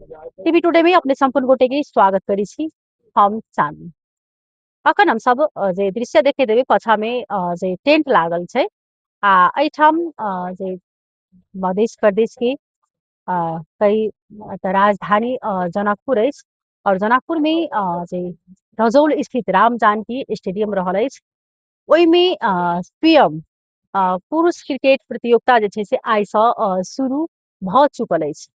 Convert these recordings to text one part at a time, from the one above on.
TV today में अपने संपूर्ण गोटे के स्वागत करी छी हम चांदी। अखन हम सब जे दृश्य देखे देबे पछा में जे टेंट लागल छै आ एठाम जे मध्य प्रदेश के कई राजधानी जनकपुर अछि और जनकपुर में जे रजौल स्थित राम जानकी स्टेडियम रहल अछि ओहिमे पीएम पुरुष क्रिकेट प्रतियोगिता जे छै से आइ सँ शुरू भ चुकल अछि।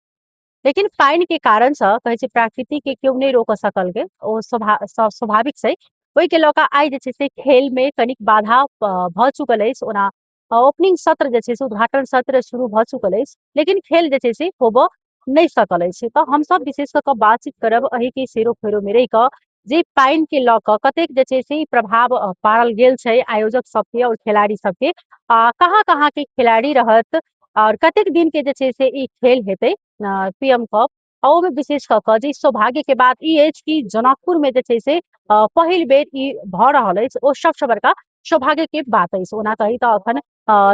लेकिन पानि के कारण से कहै छै प्रकृति के केओ नहीं रोक सकल के ओ स्वाभाविक छै। ओहि के लऽ कऽ आइ जे छै से खेल में कनिक बाधा भ चुकल अछि। ओना ओपनिंग सत्र जे छै से उद्घाटन सत्र शुरू भ चुकल अछि लेकिन खेल जे छै से होबऽ नहीं सकल अछि। तऽ हमसब विशेष कऽ कऽ बातचीत करब एहि के सेरो फेरो में रहि कऽ जे पानि के लऽ कऽ कतेक जे छै से प्रभाव पारल गेल छै आयोजक सबके और खिलाड़ी सबके कहाँ कहाँ के खिलाड़ी रहत और कतेक दिन के जे छै से ई खेल हेतै पीएम कप। ओमे विशेष कऽ कऽ जे सौभाग्य के बात ई अछि कि जनकपुर में जे छै से पहिल बेर ई भऽ रहल अछि ओ सबसँ बड़का सौभाग्य के बात अछि। ओना कही तऽ अखन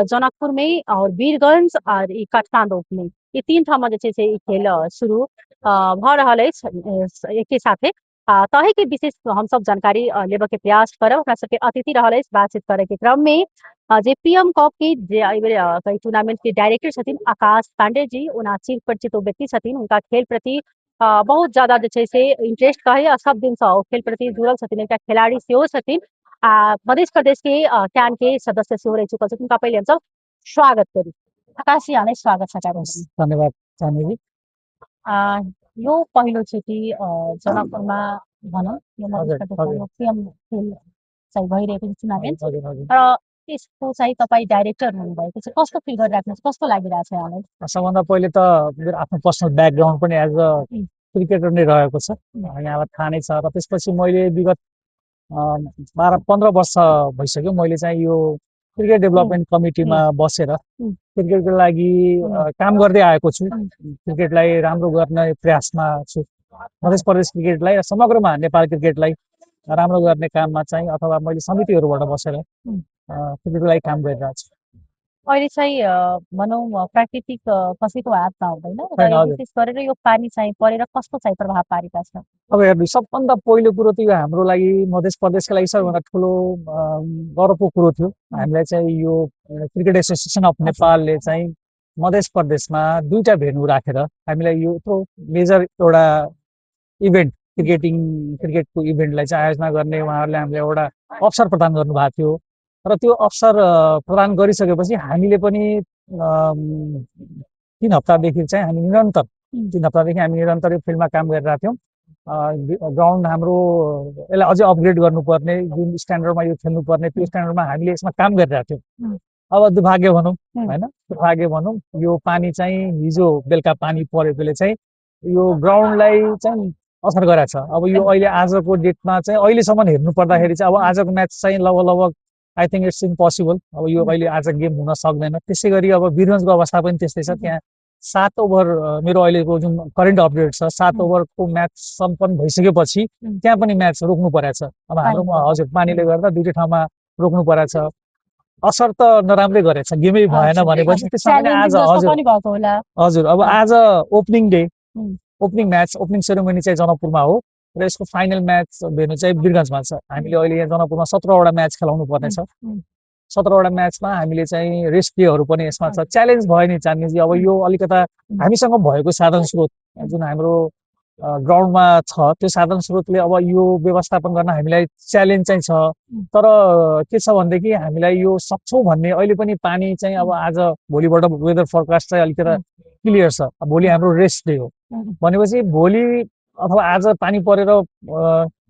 जनकपुर में और वीरगंज और ई काठमांडू में ई तीन ठाम जे छै से ई खेल शुरू भऽ रहल अछि एके साथे। ताहि के विशेष हम सब जानकारी लेबऽ के प्रयास करब। ओकरा सबके अतिथि रहल अछि बातचीत करे के क्रम में जे पीएम कप के जे एहि बेर टूर्नामेंट के डायरेक्टर छथिन आकाश पांडे जी ओना चिर परिचित ओ व्यक्ति छथिन। उनका खेल प्रति बहुत ज्यादा जे छै से इंटरेस्ट कहै आ सब दिन से ओ खेल प्रति जुड़ल छथिन। एकटा खिलाड़ी सेहो छथिन मध्य प्रदेश के कैन के सदस्य सेहो रहि चुकल छथिन। उनका पहले हम सब स्वागत करी। आकाश जी आने स्वागत छ तपाईँ। धन्यवाद चाँदनी। यो पहिलो चोटि जनकपुरमा भनौँ यो मध्य प्रदेशमा पीएम खेल चाहिँ भइरहेको टुर्नामेन्ट र त्यसको चाहिँ तपाईँ डाइरेक्टर हुनुभएको छ। कस्तो फिल गरिराख्नुहुन्छ, कस्तो लागिरहेको छ यहाँलाई? सबभन्दा पहिले त मेरो आफ्नो पर्सनल ब्याकग्राउन्ड पनि एज अ क्रिकेटर नै रहेको छ, यहाँलाई थाहा नै छ। र त्यसपछि मैले विगत 12-15 वर्ष भइसक्यो मैले चाहिँ यो क्रिकेट डेभलपमेन्ट कमिटीमा बसेर क्रिकेटको लागि काम गर्दै आएको छु। क्रिकेटलाई राम्रो गर्ने प्रयासमा छु। मध्य प्रदेश क्रिकेटलाई र समग्रमा नेपाल क्रिकेटलाई राम्रो गर्ने काममा चाहिँ अथवा मैले समितिहरूबाट बसेर क्रिकेटको लागि काम गरिरहेको छु। अहिले चाहिँ भनौँ प्राकृतिक कसैको हातमा हुँदैन र विशेष गरेर यो पानी चाहिँ परेर कस्तो चाहिँ प्रभाव पारेका छ? अब हेर्नु सबभन्दा पहिलो कुरो त यो हाम्रो लागि मध्य प्रदेशको लागि सबैभन्दा ठुलो गौरवको कुरो थियो। हामीलाई चाहिँ यो क्रिकेट एसोसिएसन अफ नेपालले चाहिँ मध्य प्रदेशमा 2टा भेन्यू राखेर हामीलाई यो मेजर एउटा इभेन्ट क्रिकेटको इभेन्टलाई चाहिँ आयोजना गर्ने उहाँहरूले हामीलाई एउटा अवसर प्रदान गर्नुभएको थियो। र त्यो अवसर प्रदान गरिसकेपछि हामीले पनि 3 हप्तादेखि चाहिँ हामी निरन्तर 3 हप्तादेखि हामी निरन्तर यो फिल्डमा काम गरिरहेका थियौँ। ग्राउन्ड हाम्रो यसलाई अझै अपग्रेड गर्नुपर्ने, जुन स्ट्यान्डर्डमा यो खेल्नुपर्ने त्यो स्ट्यान्डर्डमा हामीले यसमा काम गरिरहेका थियौँ। अब दुर्भाग्य भनौँ होइन, दुर्भाग्य भनौँ यो पानी चाहिँ हिजो बेलुका पानी परेकोले चाहिँ यो ग्राउन्डलाई चाहिँ असर गरेको छ। अब यो अहिले आजको डेटमा चाहिँ अहिलेसम्म हेर्नु पर्दाखेरि चाहिँ अब आजको म्याच चाहिँ लगभग आई थिङ्क इट्स इम्पोसिबल। अब यो अहिले आज गेम हुन सक्दैन। त्यसै गरी अब वीरगन्जको अवस्था पनि त्यस्तै छ। त्यहाँ 7 ओभर मेरो अहिलेको जुन करेन्ट अपडेट छ 7 ओभरको म्याच सम्पन्न भइसकेपछि त्यहाँ पनि म्याच रोक्नु परेको छ। अब हाम्रोमा हजुर पानीले गर्दा 2टै ठाउँमा रोक्नु परेको छ। असर त नराम्रै गरेछ, गेमै भएन भनेपछि त्यसमा पनि आज हजुर अब आज opening day, opening match, opening ceremony चाहिँ जनकपुरमा हो र यसको फाइनल म्याच भेन्यू चाहिँ वीरगन्जमा छ। हामीले अहिले यहाँ जनकपुरमा 17वटा म्याच खेलाउनु पर्नेछ। 17वटा म्याचमा हामीले चाहिँ रेस्ट डेहरू पनि यसमा छ। च्यालेन्ज भयो नि चाँदनीजी, अब यो अलिकता हामीसँग भएको साधन स्रोत जुन हाम्रो ग्राउन्डमा छ त्यो साधन स्रोतले अब यो व्यवस्थापन गर्न हामीलाई च्यालेन्ज चाहिँ छ। तर के छ भनेदेखि हामीलाई यो सक्छौँ भन्ने अहिले पनि पानी चाहिँ अब आज भोलिबाट वेदर फोरकास्ट चाहिँ अलिकता क्लियर छ। भोलि हाम्रो रेस्ट डे हो भनेपछि भोलि अथवा आज पानी परेर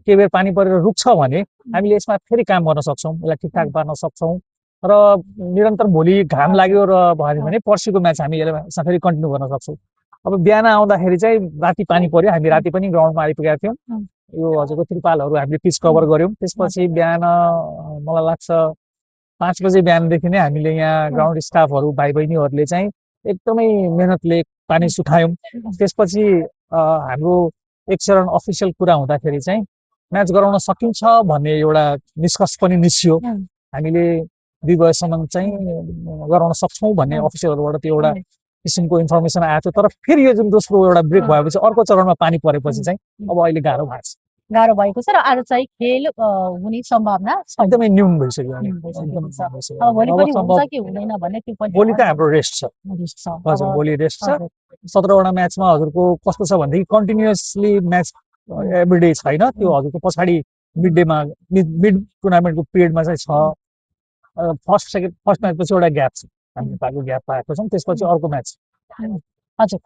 केही बेर पानी परेर रुक्छ भने हामीले यसमा फेरि काम गर्न सक्छौँ, यसलाई ठिकठाक पार्न सक्छौँ। र निरन्तर भोलि घाम लाग्यो र भयो भने पर्सिको म्याच हामी यसमा फेरि कन्टिन्यू गर्न सक्छौँ। अब बिहान आउँदाखेरि चाहिँ राति पानी पर्यो, हामी राति पनि ग्राउन्डमा आइपुगेका थियौँ। यो हजुरको त्रिपालहरू हामीले पिच कभर गऱ्यौँ। त्यसपछि बिहान मलाई लाग्छ 5 बजे बिहानदेखि नै हामीले यहाँ ग्राउन्ड स्टाफहरू भाइ बहिनीहरूले चाहिँ एकदमै मेहनतले पानी सुखायौँ। त्यसपछि हाम्रो एक चरण अफिसियल कुरा हुँदाखेरि चाहिँ म्याच गराउन सकिन्छ भन्ने एउटा निष्कर्ष पनि निस्कियो। हामीले 2 बजेसम्म चाहिँ गराउन सक्छौँ भन्ने अफिसियलहरूबाट त्यो एउटा किसिमको इन्फर्मेसन आएको थियो। तर फेरि यो जुन दोस्रो एउटा ब्रेक भएपछि अर्को चरणमा पानी परेपछि चाहिँ अब अहिले गाह्रो भएको छ। गाह्रो भएको छ र आज चाहिँ खेल हुने सम्भावना छैन। एकदमै न्यून भइसक्यो। भइसकेको छ। अब भोलि पनि हुन्छ कि हुँदैन भन्ने त्यो पनि भोलि त हाम्रो रेस्ट छ। हजुर भोलि रेस्ट छ। 17वटा म्याचमा हजुरको कस्तो छ भनेदेखि कन्टिन्युअसली म्याच एभ्री डे छैन। त्यो हजुरको पछाडि मिड डेमा मिड टुर्नामेन्टको पिरियडमा चाहिँ छ। फर्स्ट म्याचपछि एउटा ग्याप छ। हामी नेपालको ग्याप पाएको छौँ। त्यसपछि अर्को म्याच। हजुर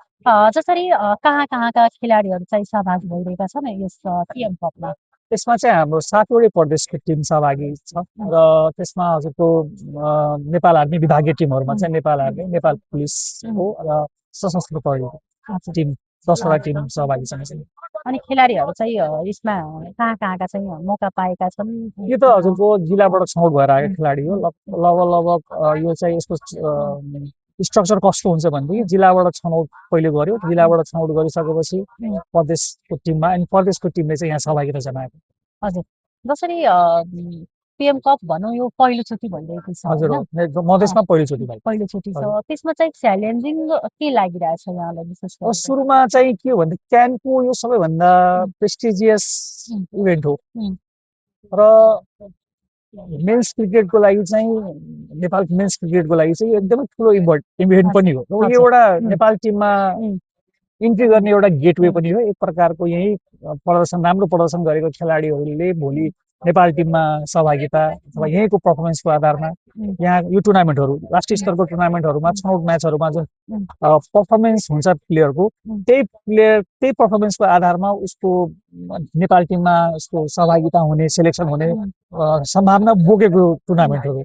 जसरी कहाँका खेलाडीहरू चाहिँ सहभागी भइरहेका छन् यस पिएम कपमा? त्यसमा चाहिँ हाम्रो 7वटै प्रदेशको टिम सहभागी छ र त्यसमा हजुरको नेपाल आर्मी विभागीय टिमहरूमा चाहिँ नेपाल आर्मी, नेपाल पुलिसको र सशस्त्र प्रहरीको टिम 10वटा टिम सहभागी छन्। अनि खेलाडीहरू चाहिँ यसमा कहाँका चाहिँ मौका पाएका छन्? यो त हजुरको जिल्लाबाट छनौट भएर आएको खेलाडी हो। लगभग यो चाहिँ यसको स्ट्रक्चर कस्तो हुन्छ भनेदेखि जिल्लाबाट छनौट पहिले गर्यो। जिल्लाबाट छनौट गरिसकेपछि प्रदेशको टिममा अनि प्रदेशको टिमले चाहिँ यहाँ सहभागिता जनाएको। हजुर जसरी पिएम कप भनौँ यो पहिलोचोटि भइरहेको छ। हजुर मधेसमा पहिलोचोटि भएको। पहिलोचोटि छ। त्यसमा चाहिँ च्यालेन्जिङ के लागिरहेछ यहाँलाई विशेष गरी? सुरुमा चाहिँ के हो भने क्यानको यो सबैभन्दा प्रेस्टिजियस इभेन्ट हो र मेन्स क्रिकेटको लागि चाहिँ नेपालको मेन्स क्रिकेटको लागि चाहिँ एकदमै ठुलो इभेन्ट पनि हो। यो एउटा नेपाल टिममा इन्ट्री गर्ने एउटा गेटवे पनि हो। एक प्रकारको यही राम्रो प्रदर्शन गरेको खेलाडीहरूले भोलि नेपाल टिममा सहभागिता अथवा यहीँको पर्फर्मेन्सको आधारमा यहाँ यो टुर्नामेन्टहरू राष्ट्रिय स्तरको टुर्नामेन्टहरूमा छनौट म्याचहरूमा जुन पर्फर्मेन्स हुन्छ प्लेयरको त्यही पर्फर्मेन्सको आधारमा उसको नेपाल टिममा उसको सहभागिता हुने सेलेक्सन हुने सम्भावना बोकेको टुर्नामेन्टहरू।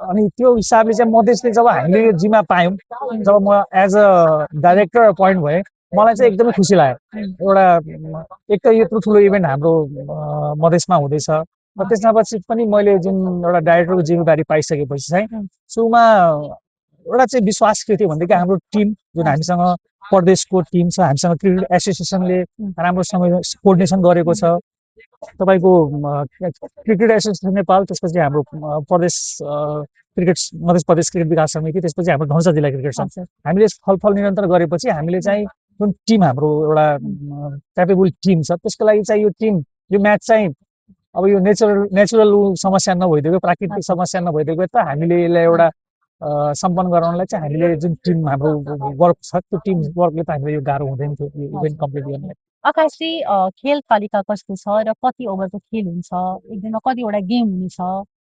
अनि त्यो हिसाबले चाहिँ मधेसले जब हामीले यो जिम्मा पायौँ, जब म एज अ डाइरेक्टर अपोइन्ट भएँ, मलाई चाहिँ एकदमै खुसी लाग्यो। एउटा एक त यत्रो ठुलो इभेन्ट हाम्रो मधेसमा हुँदैछ र त्यसपछि पनि मैले जुन एउटा डाइरेक्टरको जिम्मेवारी पाइसकेपछि चाहिँ सुरुमा एउटा चाहिँ विश्वास के थियो भनेदेखि हाम्रो टिम जुन हामीसँग प्रदेशको टिम छ, हामीसँग क्रिकेट एसोसिएसनले राम्रोसँग कोअर्डिनेसन गरेको छ। तपाईँको क्रिकेट एसोसिएसन नेपाल, त्यसपछि हाम्रो प्रदेश क्रिकेट मधेस प्रदेश क्रिकेट विकास समिति, त्यसपछि हाम्रो धनुषा जिल्ला क्रिकेट सङ्घ, हामीले छलफल निरन्तर गरेपछि हामीले चाहिँ जुन टिम हाम्रो एउटा क्यापेबल टिम छ त्यसको लागि चाहिँ यो टिम यो म्याच चाहिँ अब यो नेचुरल समस्या नभइदिएको, प्राकृतिक समस्या नभइदिएको त हामीले यसलाई एउटा सम्पन्न गराउनलाई चाहिँ हामीले जुन टिम हाम्रो वर्क छ त्यो टिम वर्कले त हामीले यो गाह्रो हुँदैन थियो यो इभेन्ट कम्प्लिट गर्नलाई। आकाशी खेल तालिका कस्तो छ र कति ओभरको खेल हुन्छ? एक दिनमा कतिवटा गेम हुनेछ?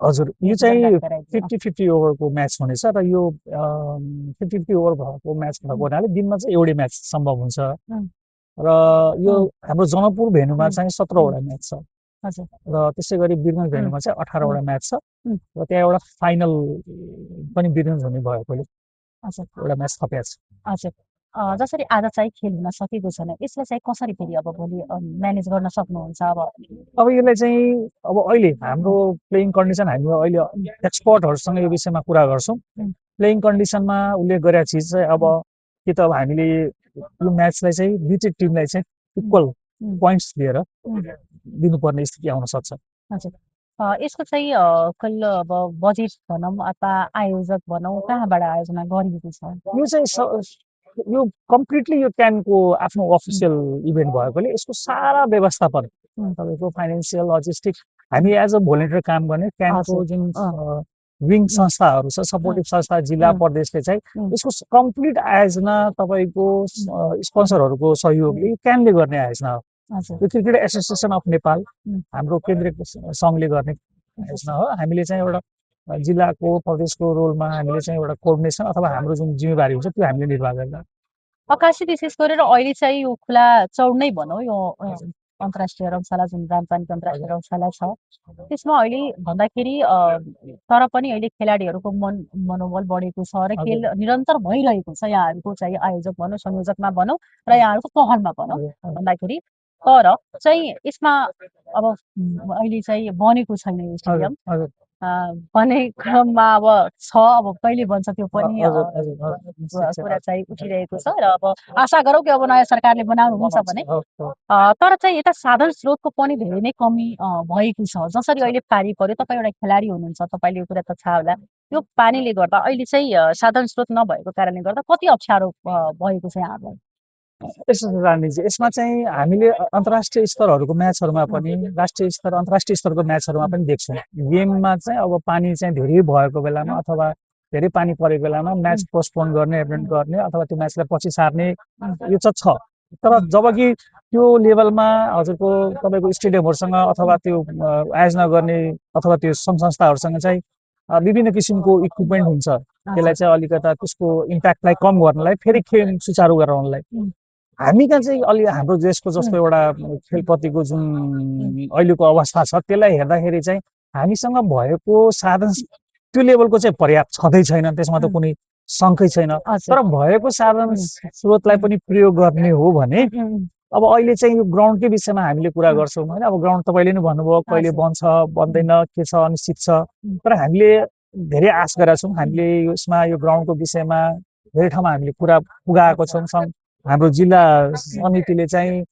हजुर यो चाहिँ 50-50 ओभरको म्याच हुनेछ र यो 50-50 ओभर भएको म्याच भएको हुनाले दिनमा चाहिँ एउटै म्याच सम्भव हुन्छ र यो हाम्रो जनकपुर भेन्यूमा चाहिँ 17वटा म्याच छ र त्यसै गरी वीरगञ्ज भेन्यूमा चाहिँ 18वटा म्याच छ र त्यहाँ एउटा फाइनल पनि वीरगञ्ज हुने भएकोले एउटा म्याच थपिएको छ। हजुर जसरी आज चाहिँ खेल हुन सकेको छैन, यसलाई चाहिँ कसरी फेरि अब भोलि म्यानेज गर्न सक्नुहुन्छ? अब यसलाई चाहिँ अब अहिले हाम्रो प्लेइङ कन्डिसन हामी अहिले एक्सपर्टहरूसँग यो विषयमा कुरा गर्छौँ। प्लेइङ कन्डिसनमा उल्लेख गरेको चिज चाहिँ अब कि त अब हामीले यो म्याचलाई चाहिँ दुईटै टिमलाई चाहिँ इक्वल पोइन्ट्स दिएर दिनुपर्ने स्थिति आउन सक्छ। यसको चाहिँ कुल अब बजेट भनौँ अथवा आयोजक भनौँ कहाँबाट आयोजना गरिएको छ? यो चाहिँ यो कम्प्लिटली यो क्यानको आफ्नो अफिसियल इभेन्ट भएकोले यसको सारा व्यवस्थापन तपाईँको फाइनेन्सियल लजिस्टिक हामी एज अ भोलिन्टियर काम गर्ने क्यानको जुन विङ संस्थाहरू छ, सपोर्टिभ संस्था जिल्ला प्रदेशले चाहिँ यसको कम्प्लिट आयोजना तपाईँको स्पोन्सरहरूको सहयोगले क्यानले गर्ने आयोजना हो। यो क्रिकेट एसोसिएसन अफ नेपाल हाम्रो केन्द्रीय सङ्घले गर्ने आयोजना हो। हामीले चाहिँ एउटा जिल्लाको प्रदेशको रोलमा हामीले चाहिँ एउटा कोअर्डिनेसन अथवा हाम्रो जुन जिम्मेवारी हुन्छ त्यो हामीले निर्वाह गर्छौँ। आकाशी विशेष गरेर अहिले चाहिँ यो खुला चौड नै भनौँ यो अन्तर्राष्ट्रिय रौशाला जुन रामपानीको अन्तर्राष्ट्रिय रौशाला छ त्यसमा अहिले भन्दाखेरि तर पनि अहिले खेलाडीहरूको मनोबल बढेको छ र खेल निरन्तर भइरहेको छ यहाँहरूको चाहिँ आयोजक भनौँ संयोजकमा भनौँ र यहाँहरूको पहलमा भनौँ भन्दाखेरि। तर चाहिँ यसमा अब अहिले चाहिँ बनेको छैन यो स्टेडियम भन्ने क्रममा अब छ, अब कहिले बन्छ त्यो पनि हजुर हजुर हजुर निश्चित छ। कुरा चाहिँ उठिरहेको छ र अब आशा गरौँ कि अब नयाँ सरकारले बनाउनुहुन्छ भने। तर चाहिँ यता साधन स्रोतको पनि धेरै नै कमी भएको छ। जसरी अहिले पानी पर्यो, तपाईँ एउटा खेलाडी हुनुहुन्छ, तपाईँले यो कुरा त थाहा होला। यो पानीले गर्दा अहिले चाहिँ साधन स्रोत नभएको कारणले गर्दा कति अप्ठ्यारो भएको छ यहाँहरूलाई? यसो छ रानीजी, यसमा चाहिँ हामीले अन्तर्राष्ट्रिय स्तरहरूको म्याचहरूमा पनि, राष्ट्रिय स्तर अन्तर्राष्ट्रिय स्तरको म्याचहरूमा पनि देख्छौँ। गेममा चाहिँ अब पानी चाहिँ धेरै भएको बेलामा अथवा धेरै पानी परेको बेलामा म्याच पोस्टपोन गर्ने, एब्सेन्ट गर्ने अथवा त्यो म्याचलाई पछि सार्ने यो चाहिँ छ। तर जब कि त्यो लेभलमा हजुरको तपाईँको स्टेडियमहरूसँग अथवा त्यो आयोजना गर्ने अथवा त्यो सङ्घ संस्थाहरूसँग चाहिँ विभिन्न किसिमको इक्विपमेन्ट हुन्छ। त्यसलाई चाहिँ अलिकता त्यसको इम्प्याक्टलाई कम गर्नलाई, फेरि खेल सुचारू गराउनलाई। हामी कहाँ चाहिँ अलि हाम्रो देशको जस्तो एउटा खेलप्रतिको जुन अहिलेको अवस्था छ त्यसलाई हेर्दाखेरि चाहिँ हामीसँग भएको साधन त्यो लेभलको चाहिँ पर्याप्त छँदै छैन, त्यसमा त कुनै शङ्कै छैन। तर भएको साधन स्रोतलाई पनि प्रयोग गर्ने हो भने अब अहिले चाहिँ यो ग्राउन्डकै विषयमा हामीले कुरा गर्छौँ होइन। अब ग्राउन्ड तपाईँले नै भन्नुभयो कहिले बन्छ बन्दैन के छ अनिश्चित छ। तर हामीले धेरै आश गरेका छौँ। हामीले यसमा यो ग्राउन्डको विषयमा धेरै ठाउँमा हामीले कुरा पुगाएको छौँ। हाम्रो जिल्ला समितिले चाहिँ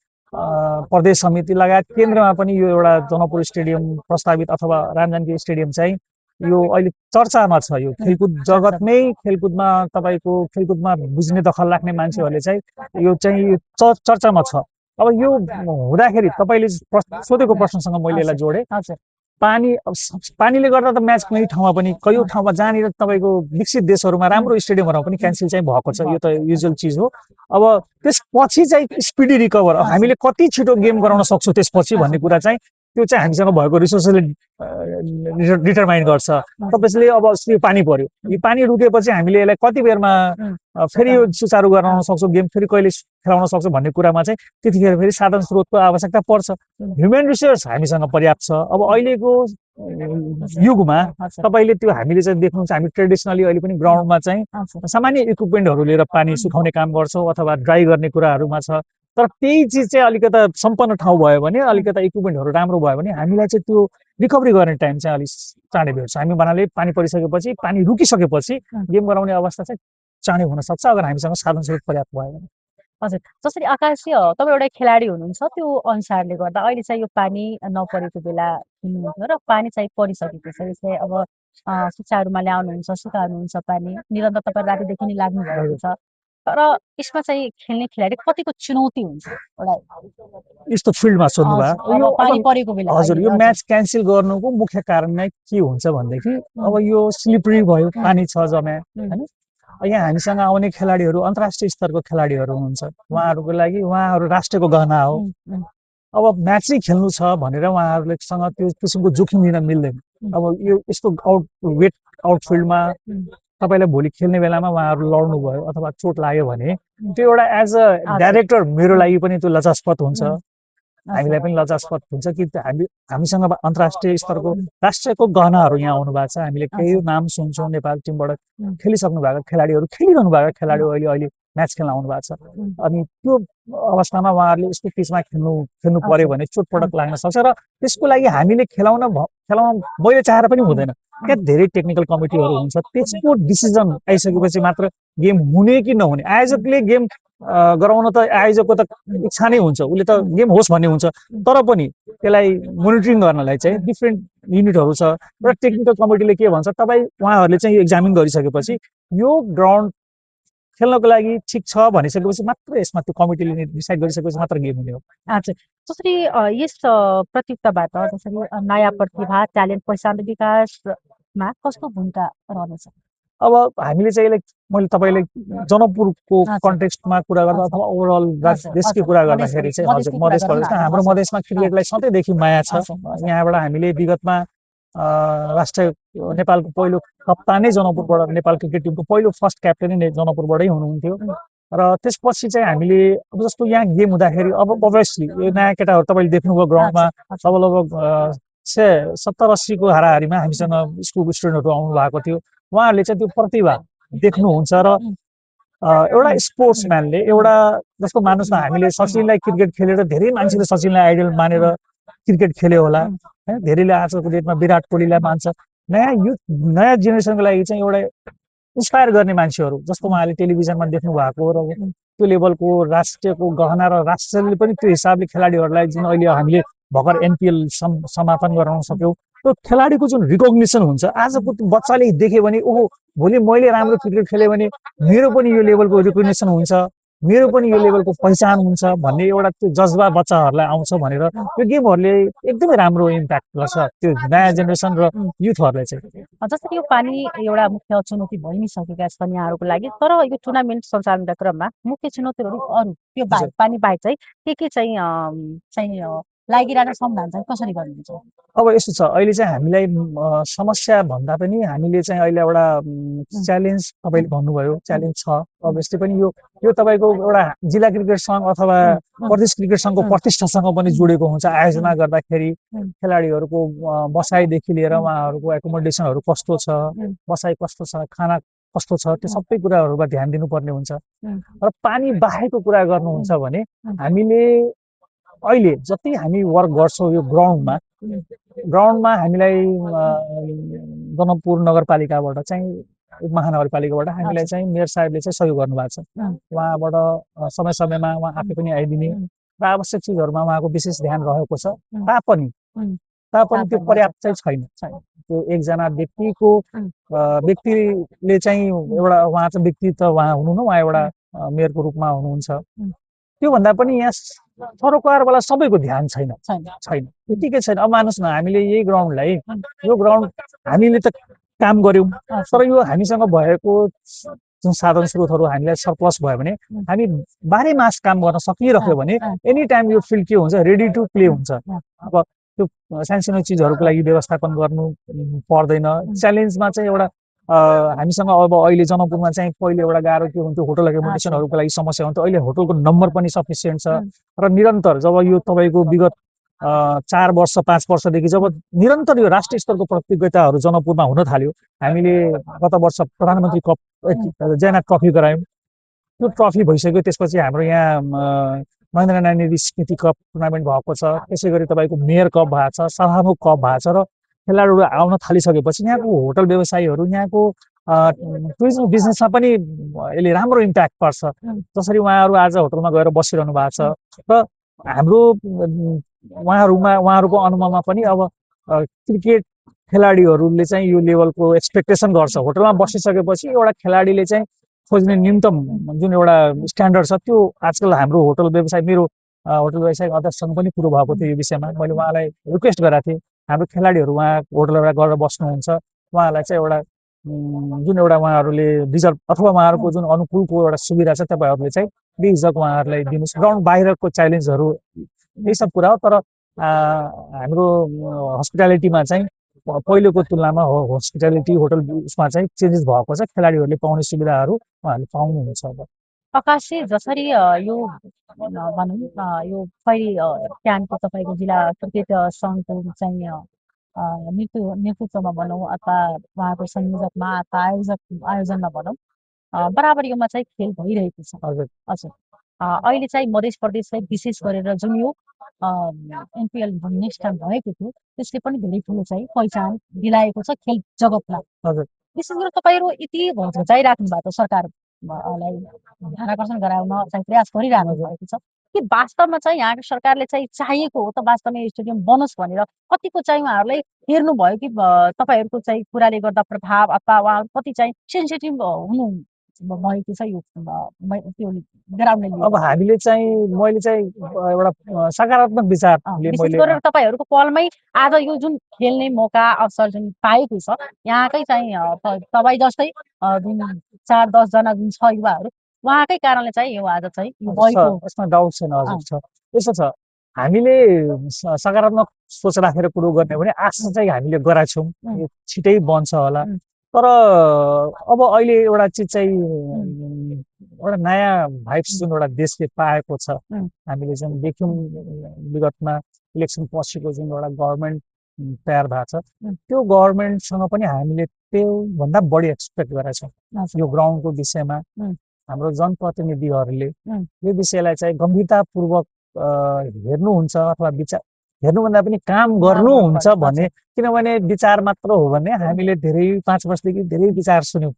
प्रदेश समिति लगायत केन्द्रमा पनि यो एउटा जनकपुर स्टेडियम प्रस्तावित अथवा रामजानकी स्टेडियम चाहिँ यो अहिले चर्चामा छ। यो खेलकुद जगतमै खेलकुदमा तपाईँको खेलकुदमा बुझ्ने दखल राख्ने मान्छेहरूले चाहिँ यो चाहिँ चर्चामा छ। अब यो हुँदाखेरि तपाईँले सोधेको प्रश्नसँग मैले यसलाई जोडेँ। पानीले गर्दा त म्याच कुनै ठाउँमा पनि कयौँ ठाउँमा जहाँनिर तपाईँको विकसित देशहरूमा राम्रो स्टेडियमहरूमा पनि क्यान्सल चाहिँ भएको छ। यो त युजुअल चिज हो। अब त्यसपछि चाहिँ स्पिडी रिकभर हामीले कति छिटो गेम गराउन सक्छौँ त्यसपछि भन्ने कुरा चाहिँ त्यो चाहिँ हामीसँग भएको रिसोर्सले डिटरमाइन गर्छ। त्यसले अब यो पानी पर्यो, यो पानी रुकेपछि हामीले यसलाई कति बेरमा फेरि यो सुचारू गराउन सक्छौँ, गेम फेरि कहिले खेलाउन सक्छौँ भन्ने कुरामा चाहिँ त्यतिखेर फेरि साधन स्रोतको आवश्यकता पर्छ। ह्युमन रिसोर्स हामीसँग पर्याप्त छ। अब अहिलेको युगमा तपाईँले त्यो हामीले चाहिँ देख्नुहुन्छ, हामी ट्रेडिसनली अहिले पनि ग्राउन्डमा चाहिँ सामान्य इक्विपमेन्टहरू लिएर पानी सुखाउने काम गर्छौँ अथवा ड्राई गर्ने कुराहरूमा छ। तर त्यही चिज चाहिँ अलिकता सम्पन्न ठाउँ भयो भने, अलिकता इक्विपमेन्टहरू राम्रो भयो भने हामीलाई चाहिँ त्यो रिकभरी गर्ने टाइम चाहिँ अलिक चाँडै भेट्छ। हामी भन्नाले पानी परिसकेपछि, पानी रुकिसकेपछि गेम गराउने अवस्था चाहिँ चाँडै हुनसक्छ अगर हामीसँग साधन स्रोत पर्याप्त भयो भने। हजुर, जसरी आकाशीय तपाईँ एउटा खेलाडी हुनुहुन्छ, त्यो अनुसारले गर्दा अहिले चाहिँ यो पानी नपरेको बेला खेल्नुहुन्थ्यो र पानी चाहिँ परिसकेको छ। यसलाई अब सुचारूमा ल्याउनुहुन्छ, सुकाउनुहुन्छ पानी, निरन्तर तपाईँ रातिदेखि नै लाग्नु भएको छ। तर यसमा चाहिँ खेल्ने खेलाडी कतिको चुनौती हुन्छ एउटा यस्तो फिल्डमा सोध्नुभयो? यो पानी परेको बेला? हजुर, यो म्याच क्यान्सल गर्नुको मुख्य कारण नै के हुन्छ भनेदेखि अब यो स्लिपरी भयो, पानी छ जम्या होइन। यहाँ हामीसँग आउने खेलाडीहरू अन्तर्राष्ट्रिय स्तरको खेलाडीहरू हुनुहुन्छ। उहाँहरूको लागि उहाँहरू राष्ट्रको गहना हो। अब म्याचै खेल्नु छ भनेर उहाँहरूलेसँग त्यो किसिमको जोखिम लिन मिल्दैन। अब यो यस्तो वेट आउटफिल्डमा तपाईँलाई भोलि खेल्ने बेलामा उहाँहरू लड्नु भयो अथवा चोट लाग्यो भने त्यो एउटा एज अ डाइरेक्टर मेरो लागि पनि त्यो लज्जास्पद हुन्छ, हामीलाई पनि लज्जास्पद हुन्छ कि हामीसँग अन्तर्राष्ट्रिय स्तरको राष्ट्रको गहनाहरू यहाँ आउनु भएको छ। हामीले केही नाम सुन्छौँ, नेपाल टिमबाट खेलिसक्नु भएको खेलाडीहरू, खेलिरहनु भएको खेलाडी अहिले म्याच खेल्न आउनु भएको छ। अनि त्यो अवस्थामा उहाँहरूले यस्तो पिचमा खेल्नु पर्यो भने चोटपटक लाग्न सक्छ र त्यसको लागि हामीले खेलाउन मैले चाहेर पनि हुँदैन। क्या धेरै टेक्निकल कमिटीहरू हुन्छ, त्यसको डिसिजन आइसकेपछि मात्र गेम हुने कि नहुने। आयोजकले गेम गराउन त आयोजकको त इच्छा नै हुन्छ, उसले त गेम होस् भन्ने हुन्छ। तर पनि त्यसलाई मोनिटरिङ गर्नलाई चाहिँ डिफ्रेन्ट युनिटहरू छ र टेक्निकल कमिटीले के भन्छ, उहाँहरूले चाहिँ एक्जामिन गरिसकेपछि यो ग्राउन्ड खेल्नको लागि ठिक छ भनिसकेपछि मात्र यसमा त्यो कमिटीले डिसाइड गरिसकेपछि मात्र गेम हुने हो। हजुर, जसरी यस प्रतियोगिताबाट जसरी नयाँ प्रतिभा, ट्यालेन्ट पहिचान विकासमा कस्तो भूमिका रहनेछ? अब हामीले चाहिँ मैले तपाईँले जनकपुरको कन्टेक्स्टमा कुरा गर्दा अथवा ओभरअल देशकै कुरा गर्दाखेरि चाहिँ हजुर मधेस प्रदेशमा हाम्रो मधेसमा क्रिकेटलाई सधैँदेखि माया छ। यहाँबाट हामीले विगतमा राष्ट्रिय नेपालको पहिलो कप्तानै जनकपुरबाट, नेपाल क्रिकेट टिमको पहिलो फर्स्ट क्याप्टेनै जनकपुरबाटै हुनुहुन्थ्यो। र त्यसपछि चाहिँ हामीले अब जस्तो यहाँ गेम हुँदाखेरि अब अभियसली यो नयाँ केटाहरू तपाईँले देख्नुभयो ग्राउन्डमा अब लगभग 70-80 को हाराहारीमा हामीसँग स्कुलको स्टुडेन्टहरू आउनु भएको थियो। उहाँहरूले चाहिँ त्यो प्रतिभा देख्नुहुन्छ र एउटा स्पोर्ट्सम्यानले एउटा जस्तो मानुस् न, हामीले सचिनलाई क्रिकेट खेलेर धेरै मान्छेले सचिनलाई आइडल मानेर क्रिकेट खेल्यो होला, धेरैले आजको डेटमा विराट कोहलीलाई मान्छ। नयाँ युथ नयाँ जेनेरेसनको लागि चाहिँ एउटा इन्स्पायर गर्ने मान्छेहरू जस्तो उहाँले टेलिभिजनमा देख्नु भएको र त्यो लेभलको राष्ट्रियको गहना र राष्ट्रले पनि त्यो हिसाबले खेलाडीहरूलाई जुन अहिले हामीले भर्खर एनपिएल समापन गराउन सक्यौँ त्यो खेलाडीको जुन रिकग्निसन हुन्छ आजको बच्चाले देख्यो भने ओहो भोलि मैले राम्रो क्रिकेट खेलेँ भने मेरो पनि यो लेभलको रिकग्निसन हुन्छ मेरो पनि यो लेभलको पहिचान हुन्छ भन्ने एउटा त्यो जज्बा बच्चाहरूलाई आउँछ भनेर यो गेमहरूले एकदमै राम्रो इम्प्याक्ट गर्छ त्यो नयाँ जेनेरेसन र युथहरूलाई चाहिँ जस्तै यो पानी एउटा मुख्य चुनौती भइ नै सकेका छन् यहाँहरूको लागि तर यो टुर्नामेन्ट सञ्चालनका क्रममा मुख्य चुनौतीहरू अरू त्यो बाहेक पानी बाहेक चाहिँ के चाहिँ लागिरहेको समाधान चाहिँ कसरी गर्नुहुन्छ अब यस्तो छ अहिले चाहिँ हामीलाई समस्या भन्दा पनि हामीले चाहिँ अहिले एउटा च्यालेन्ज तपाईँले भन्नुभयो च्यालेन्ज छ अभियसली पनि यो तपाईँको एउटा जिल्ला क्रिकेट सङ्घ अथवा प्रदेश क्रिकेट सङ्घको प्रतिष्ठासँग पनि जोडेको हुन्छ आयोजना गर्दाखेरि खेलाडीहरूको बसाइदेखि लिएर उहाँहरूको एकोमोडेसनहरू कस्तो छ बसाइ कस्तो छ खाना कस्तो छ त्यो सबै कुराहरूमा ध्यान दिनुपर्ने हुन्छ र पानी बाहेकको कुरा गर्नुहुन्छ भने हामीले अहिले जति हामी वर्क गर्छौँ यो ग्राउन्डमा हामीलाई जनकपुर नगरपालिकाबाट चाहिँ महानगरपालिकाबाट हामीलाई चाहिँ मेयर साहेबले चाहिँ सहयोग गर्नुभएको छ उहाँबाट समय समयमा उहाँ आफै पनि आइदिने र आवश्यक चिजहरूमा उहाँको विशेष ध्यान रहेको छ तापनि त्यो पर्याप्त चाहिँ छैन त्यो एकजना व्यक्तिले चाहिँ एउटा उहाँ चाहिँ व्यक्ति त उहाँ हुनु न उहाँ एउटा मेयरको रूपमा हुनुहुन्छ त्योभन्दा पनि यहाँ सरोकारवाला सबैको ध्यान छैन त्यतिकै छैन अब मान्नुहोस् न हामीले यही ग्राउन्डलाई यो ग्राउन्ड हामीले त काम गर्यौँ तर यो हामीसँग भएको जुन साधन स्रोतहरू हामीलाई सरप्लस भयो भने हामी 12 मास काम गर्न सकिरह्यो भने एनी टाइम यो फिल्ड के हुन्छ रेडी टु प्ले हुन्छ अब त्यो सानसानो चिजहरूको लागि व्यवस्थापन गर्नु पर्दैन च्यालेन्जमा चाहिँ एउटा हामीसँग अब अहिले जनकपुरमा चाहिँ पहिले एउटा गाह्रो के हुन्थ्यो होटल एकोमोडेसनहरूको लागि समस्या हुन्थ्यो अहिले होटलको नम्बर पनि सफिसियन्ट छ र निरन्तर जब यो तपाईँको विगत 4 वर्ष 5 वर्षदेखि जब निरन्तर यो राष्ट्रिय स्तरको प्रतियोगिताहरू जनकपुरमा हुन थाल्यो हामीले गत वर्ष प्रधानमन्त्री कप जयनाथ ट्रफी गरायौँ त्यो ट्रफी भइसक्यो त्यसपछि हाम्रो यहाँ महेन्द्र नानी स्मृति कप टुर्नामेन्ट भएको छ त्यसै गरी तपाईँको मेयर कप भएको छ सभामुख कप भएको छ र खेलाडीहरू आउन थालिसकेपछि यहाँको होटल व्यवसायीहरू यहाँको टुरिज्म बिजनेसमा पनि यसले राम्रो इम्प्याक्ट पर्छ जसरी उहाँहरू आज होटलमा गएर बसिरहनु भएको छ र हाम्रो उहाँहरूको अनुभवमा पनि अब क्रिकेट खेलाडीहरूले चाहिँ यो लेभलको एक्सपेक्टेसन गर्छ होटलमा बसिसकेपछि एउटा खेलाडीले चाहिँ खोज्ने न्यूनतम जुन एउटा स्ट्यान्डर्ड छ त्यो आजकल हाम्रो होटल व्यवसाय मेरो होटल व्यवसाय अध्यक्षसँग पनि कुरो भएको थियो यो विषयमा मैले उहाँलाई रिक्वेस्ट गरेको थिएँ हाम्रो खेलाडीहरू उहाँ होटलबाट गएर बस्नुहुन्छ उहाँलाई चाहिँ एउटा जुन एउटा उहाँहरूले रिजर्भ अथवा उहाँहरूको जुन अनुकूलको एउटा सुविधा छ तपाईँहरूले चाहिँ बेहिजक उहाँहरूलाई दिनुहोस् ग्राउन्ड बाहिरको च्यालेन्जहरू यही सब कुरा हो तर हाम्रो हस्पिटालिटीमा चाहिँ पहिलेको तुलनामा हस्पिटालिटी होटल उसमा चाहिँ चेन्जेस भएको छ खेलाडीहरूले पाउने सुविधाहरू उहाँहरूले पाउनुहुन्छ अब प्रकाशजी जसरी यो भनौँ यो पहिलो क्यानको तपाईँको जिल्ला क्रिकेट सङ्घको चाहिँ नेतृत्वमा भनौँ अथवा उहाँको संयोजकमा अथवा आयोजनमा भनौँ बराबरीमा चाहिँ खेल भइरहेको छ हजुर अहिले चाहिँ मध्य प्रदेश चाहिँ विशेष गरेर जुन यो एनपिएल नेक्स्ट टाइम भएको थियो त्यसले पनि धेरै ठुलो चाहिँ पहिचान दिलाएको छ खेल जगतलाई विशेष गरेर तपाईँहरू यति घचाइराख्नु भएको सरकारलाई ध्यान आकर्षण गराउन चाहिँ प्रयास गरिरहनु भएको छ कि वास्तवमा चाहिँ यहाँको सरकारले चाहिँ चाहिएको हो त वास्तवमा स्टेडियम बनोस् भनेर कतिको चाहिँ उहाँहरूलाई हेर्नुभयो कि तपाईँहरूको चाहिँ कुराले गर्दा प्रभाव अथवा उहाँहरू कति चाहिँ सेन्सिटिभ हुनु भएको छ यो त्यो ग्राउन्डले अब हामीले चाहिँ मैले चाहिँ एउटा सकारात्मक विचार विशेष गरेर तपाईँहरूको पलमै आज यो जुन खेल्ने मौका अवसर जुन पाएको छ यहाँकै चाहिँ तपाईँ जस्तै 4-10 जना जुन छ युवाहरू उहाँकै कारणले चाहिँ यो आज चाहिँ भएको यसमा डाउट छैन हजुर छ यस्तो छ हामीले सकारात्मक सोच राखेर कुरो गर्ने भने आशा चाहिँ हामीले गराएको छौँ यो छिटै बन्छ होला तर अब अहिले एउटा चिज चाहिँ एउटा नयाँ भाइब्स जुन एउटा देशले पाएको छ हामीले जुन देख्यौँ विगतमा इलेक्सन पछिको जुन एउटा गभर्मेन्ट तयार भएको छ त्यो गभर्मेन्टसँग पनि हामीले त्योभन्दा बढी एक्सपेक्ट गरेका छौँ यो ग्राउन्डको विषयमा हाम्रो जनप्रतिनिधिहरूले यो विषयलाई चाहिँ गम्भीरतापूर्वक हेर्नुहुन्छ अथवा हेर्नुभन्दा पनि काम गर्नुहुन्छ भने, किनभने विचार मात्र हो भने हामीले धेरै 5 वर्षदेखि धेरै विचार सुन्यौँ।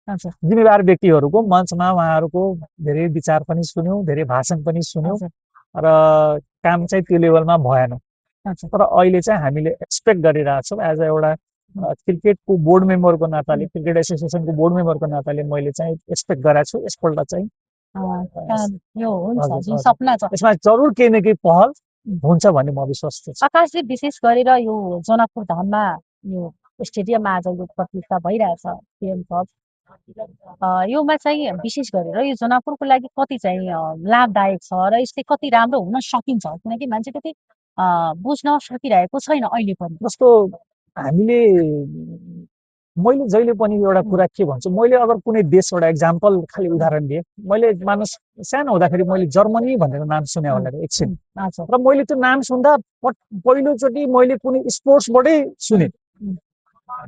जिम्मेवार व्यक्तिहरूको मञ्चमा उहाँहरूको धेरै विचार पनि सुन्यौँ, धेरै भाषण पनि सुन्यौँ र काम चाहिँ त्यो लेभलमा भएन। तर अहिले चाहिँ हामीले एक्सपेक्ट गरिरहेछौँ एज अ एउटा क्रिकेटको बोर्ड मेम्बरको नाताले, क्रिकेट एसोसिएसनको बोर्ड मेम्बरको नाताले मैले चाहिँ एक्सपेक्ट गरेको छु यसपल्ट चाहिँ यसमा जरुर केही न केही पहल हुन्छ भन्ने म विश्वास छु। आकाशजी, विशेष गरेर यो जनकपुर धाममा यो स्टेडियममा आज यो प्रतियोगिता भइरहेछ पिएम कप, योमा चाहिँ विशेष गरेर यो जनकपुरको लागि कति चाहिँ लाभदायक छ र यसले कति राम्रो हुन सकिन्छ, किनकि मान्छे त्यति बुझ्न सकिरहेको छैन अहिले पनि। जस्तो हामीले मैले जहिले पनि एउटा कुरा के भन्छु, मैले अगर कुनै देश एउटा एक्जाम्पल खालि उदाहरण दिएँ, मैले मानुस सानो हुँदाखेरि मैले जर्मनी भनेर नाम सुने होला एकछिन, र मैले त्यो नाम सुन्दा पहिलोचोटि मैले कुनै स्पोर्ट्सबाटै सुने।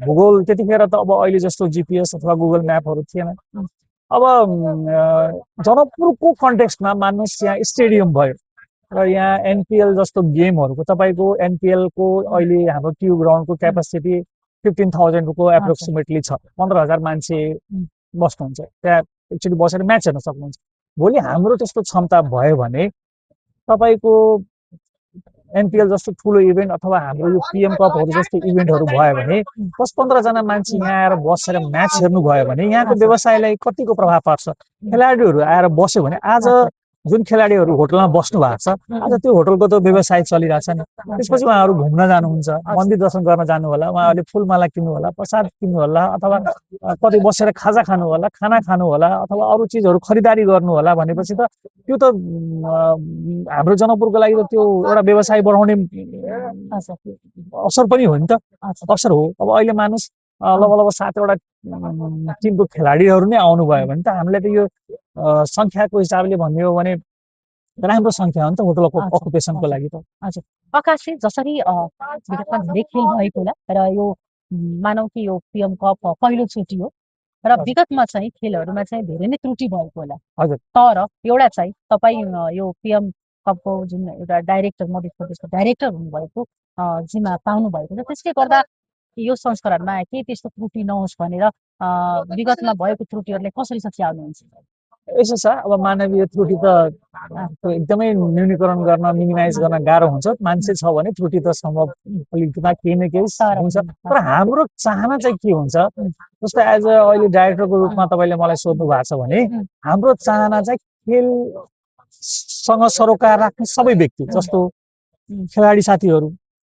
भूगोल त्यतिखेर त अब अहिले जस्तो जिपिएस अथवा गुगल म्यापहरू थिएन। अब जनकपुरको कन्टेक्स्टमा मान्नुहोस् यहाँ स्टेडियम भयो र यहाँ एनपिएल जस्तो गेमहरूको तपाईँको एनपिएलको अहिले हाम्रो ट्यु ग्राउन्डको क्यापासिटी 15,000 को एप्रोक्सिमेटली छ। 15,000 मान्छे बस्नुहुन्छ त्यहाँ, एक्चुअली बसेर म्याच हेर्न सक्नुहुन्छ। भोलि हाम्रो त्यस्तो क्षमता भयो भने तपाईँको एनपिएल जस्तो ठुलो इभेन्ट अथवा हाम्रो यो पिएम कपहरू जस्तो इभेन्टहरू भयो भने 10-15 जना मान्छे यहाँ आएर बसेर म्याच हेर्नु भयो भने यहाँको व्यवसायलाई कतिको प्रभाव पर्छ। खेलाडीहरू आएर बस्यो भने आज जुन खेलाडीहरू होटलमा बस्नु भएको छ, आज त्यो होटलको त व्यवसाय चलिरहेछ नि। त्यसपछि उहाँहरू घुम्न जानुहुन्छ, मन्दिर दर्शन गर्न जानु होला, उहाँहरूले फुलमाला किन्नु होला, प्रसाद किन्नु होला, अथवा कतै बसेर खाजा खानु होला, खाना खानु होला, अथवा अरू चिजहरू खरिदारी गर्नु होला भनेपछि त त्यो त हाम्रो जनकपुरको लागि त त्यो एउटा व्यवसाय बढाउने अवसर पनि हो नि त, अवसर हो। अब अहिले मानुस लगभग 7वटा टिमको खेलाडीहरू नै आउनुभयो भने त हामीलाई त यो सङ्ख्याको हिसाबले भन्ने हो भने राम्रो सङ्ख्या हो नि त होटल अकुपेसनको लागि त। हजुर आकाशजी, जसरी विगतमा धेरै खेल भएको होला र यो मानौँ कि यो पिएम कप पहिलोचोटि हो र विगतमा चाहिँ खेलहरूमा चाहिँ धेरै नै त्रुटि भएको होला। हजुर। तर एउटा चाहिँ तपाईँ यो पिएम कपको जुन एउटा डाइरेक्टर, मध्य प्रदेशको डाइरेक्टर हुनुभएको जिम्मा पाउनु भएको छ, त्यसले गर्दा यो संस्करणमा केही त्यस्तो त्रुटि नहोस् भनेर विगतमा भएको त्रुटिहरूलाई कसरी सच्याउनुहुन्छ? यसो छ, अब मानवीय त्रुटि त एकदमै न्यूनीकरण गर्न, मिनिमाइज गर्न गाह्रो हुन्छ। मान्छे छ भने त्रुटि त सम्भव केही न केही हुन्छ। तर हाम्रो चाहना चाहिँ के हुन्छ, जस्तो एज अ अहिले डाइरेक्टरको रूपमा तपाईँले मलाई सोध्नु भएको छ भने हाम्रो चाहना चाहिँ खेलसँग सरोकार राख्ने सबै व्यक्ति, जस्तो खेलाडी साथीहरू,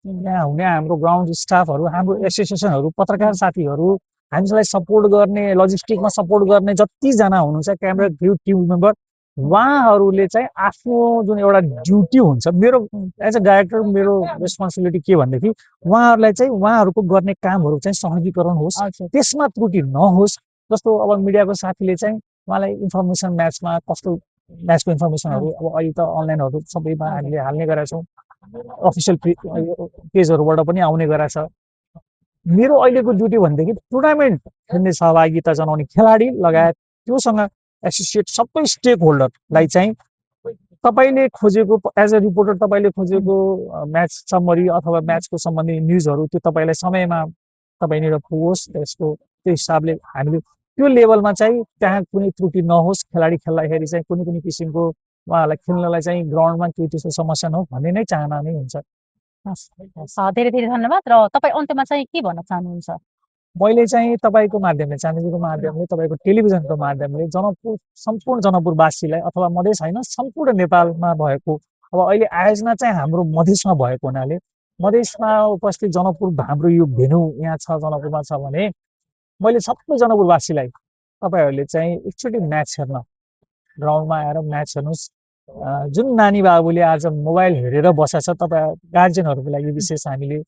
यहाँ हुने हाम्रो ग्राउन्ड स्टाफहरू, हाम्रो एसोसिएसनहरू, पत्रकार साथीहरू, हामीलाई सपोर्ट गर्ने, लजिस्टिकमा सपोर्ट गर्ने जतिजना हुनुहुन्छ, क्यामेरा क्रू, टिम मेम्बर, उहाँहरूले चाहिँ आफ्नो जुन एउटा ड्युटी हुन्छ, मेरो एज अ डाइरेक्टर मेरो रेस्पोन्सिबिलिटी के भनेदेखि उहाँहरूलाई चाहिँ उहाँहरूको गर्ने कामहरू चाहिँ सहजीकरण होस्, त्यसमा त्रुटि नहोस्। जस्तो अब मिडियाको साथीले चाहिँ उहाँलाई इन्फर्मेसन म्याचमा कस्तो म्याचको इन्फर्मेसनहरू अब अहिले त अनलाइनहरू सबैमा हामीले हाल्ने गरेका छौँ, अफिसियल पेजहरूबाट पनि आउने गरेको छ। मेरो अहिलेको ड्युटी भनेदेखि टुर्नामेन्ट खेल्ने सहभागिता जनाउने खेलाडी लगायत त्योसँग एसोसिएट सबै स्टेक होल्डरलाई चाहिँ तपाईँले खोजेको एज अ रिपोर्टर तपाईँले खोजेको म्याच समरी अथवा म्याचको सम्बन्धी न्युजहरू त्यो तपाईँलाई समयमा तपाईँनिर पुगोस्। त्यो हिसाबले हामीले त्यो लेभलमा चाहिँ त्यहाँ कुनै त्रुटि नहोस्, खेलाडी खेल्दाखेरि चाहिँ कुनै पनि किसिमको उहाँहरूलाई खेल्नलाई चाहिँ ग्राउन्डमा केही त्यस्तो समस्या नहोस् भन्ने नै चाहना नै हुन्छ। धेरै धेरै धन्यवाद। र तपाईँ अन्त्यमा चाहिँ के भन्न चाहनुहुन्छ? मैले चाहिँ तपाईँको माध्यमले, च्यानलको माध्यमले, तपाईँको टेलिभिजनको माध्यमले सम्पूर्ण जनकपुरवासीलाई अथवा मधेस होइन सम्पूर्ण नेपालमा भएको, अब अहिले आयोजना चाहिँ हाम्रो मधेसमा भएको हुनाले मधेसमा उपस्थित जनकपुर हाम्रो यो भेन्यू यहाँ छ जनकपुरमा छ भने मैले सबै जनकपुरवासीलाई तपाईँहरूले चाहिँ एकचोटि म्याच हेर्न ग्राउन्डमा आएर म्याच हेर्नुहोस्। जुन नानी बाबुले आज मोबाइल हेरेर बसेको छ, तपाईँ गार्जेनहरूको लागि विशेष हामीले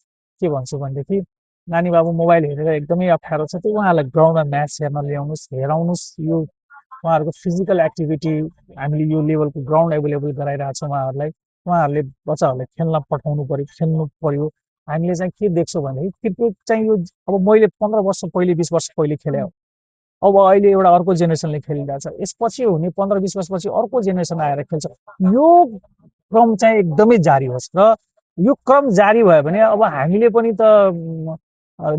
के भन्छौँ भनेदेखि नानी बाबु मोबाइल हेरेर एकदमै अप्ठ्यारो छ, त्यो उहाँहरूलाई ग्राउन्डमा म्याच हेर्न ल्याउनुहोस्, हेराउनुहोस्। यो उहाँहरूको फिजिकल एक्टिभिटी हामीले यो लेभलको ग्राउन्ड एभाइलेबल गराइरहेछौँ उहाँहरूलाई। उहाँहरूले बच्चाहरूलाई खेल्न पठाउनु पऱ्यो, खेल्नु पऱ्यो। हामीले चाहिँ के देख्छौँ भनेदेखि क्रिकेट चाहिँ यो अब मैले 15 वर्ष पहिले 20 वर्ष पहिले खेले हो, अब अहिले एउटा अर्को जेनेरेसनले खेलिरहेछ, यसपछि हुने 15-20 वर्षपछि अर्को जेनेरेसन आएर खेल्छ। यो क्रम चाहिँ एकदमै जारी होस् र यो क्रम जारी भयो भने अब हामीले पनि त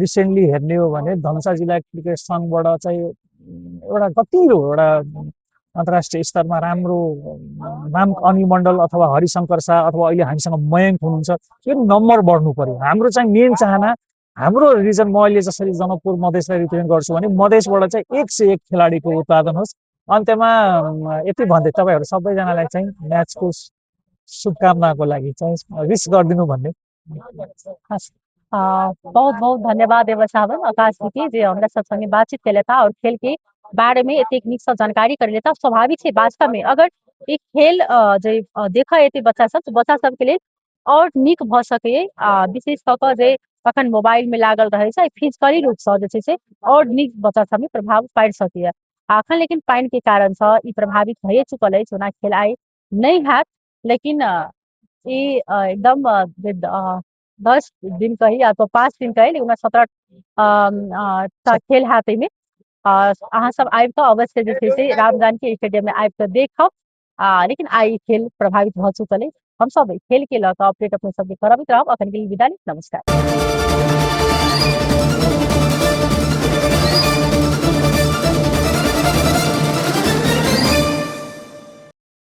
रिसेन्टली हेर्ने हो भने धनुषा जिल्ला क्रिकेट सङ्घबाट चाहिँ एउटा कतिलो एउटा अन्तर्राष्ट्रिय स्तरमा राम्रो नाम अनिल मण्डल अथवा हरिशङ्कर शाह अथवा अहिले हामीसँग मयङ्क हुनुहुन्छ, यो नम्बर बढ्नु पर्यो। हाम्रो चाहिँ मेन चाहना हाम्रो रिजन, म अहिले जसरी जनकपुर मधेसलाई रिप्रेजेन्ट गर्छु भने मधेसबाट चाहिँ 101 खेलाडीको उत्पादन होस्। अन्त्यमा यति भन्दै तपाईँहरू सबैजनालाई चाहिँ म्याचको शुभकामनाको लागि चाहिँ विश गरिदिनु भन्ने। हस्। बहुत बहुत धन्यवाद एवं साहब आकाश जी की जे हमरा सब संगे बातचीत के लेता और खेल के बारे में एतेक नीक से जानकारी कर लेता। स्वाभाविक है वास्तव में अगर एक खेल जे देखा एते बच्चा सब तो बच्चा सब के लिए और नीक भ सके विशेष कऽ कऽ जे अखन मोबाइल में लागल रहे छै फिजिकली रूप से जे छै से और नीक बच्चा सब में प्रभाव पड़ि सकैया। अखन लेकिन पानि के कारण से ई प्रभावित भए चुकल अछि, ओना खेल आइ नहीं हैत। लेकिन ई एकदम जे 10 दिन कही या तो 5 दिन कही लेकिन 17 टा खेल हैत एहिमे। अहाँ सब आबि कऽ अवश्य जे छै से राम जानकी स्टेडियम में आबि कऽ देखब। लेकिन आइ ई खेल प्रभावित भऽ चुकल अछि। हम सब खेल के लऽ कऽ अपडेट अपने सबके करबैत रहब। अखन के लिए विदा ली, नमस्कार।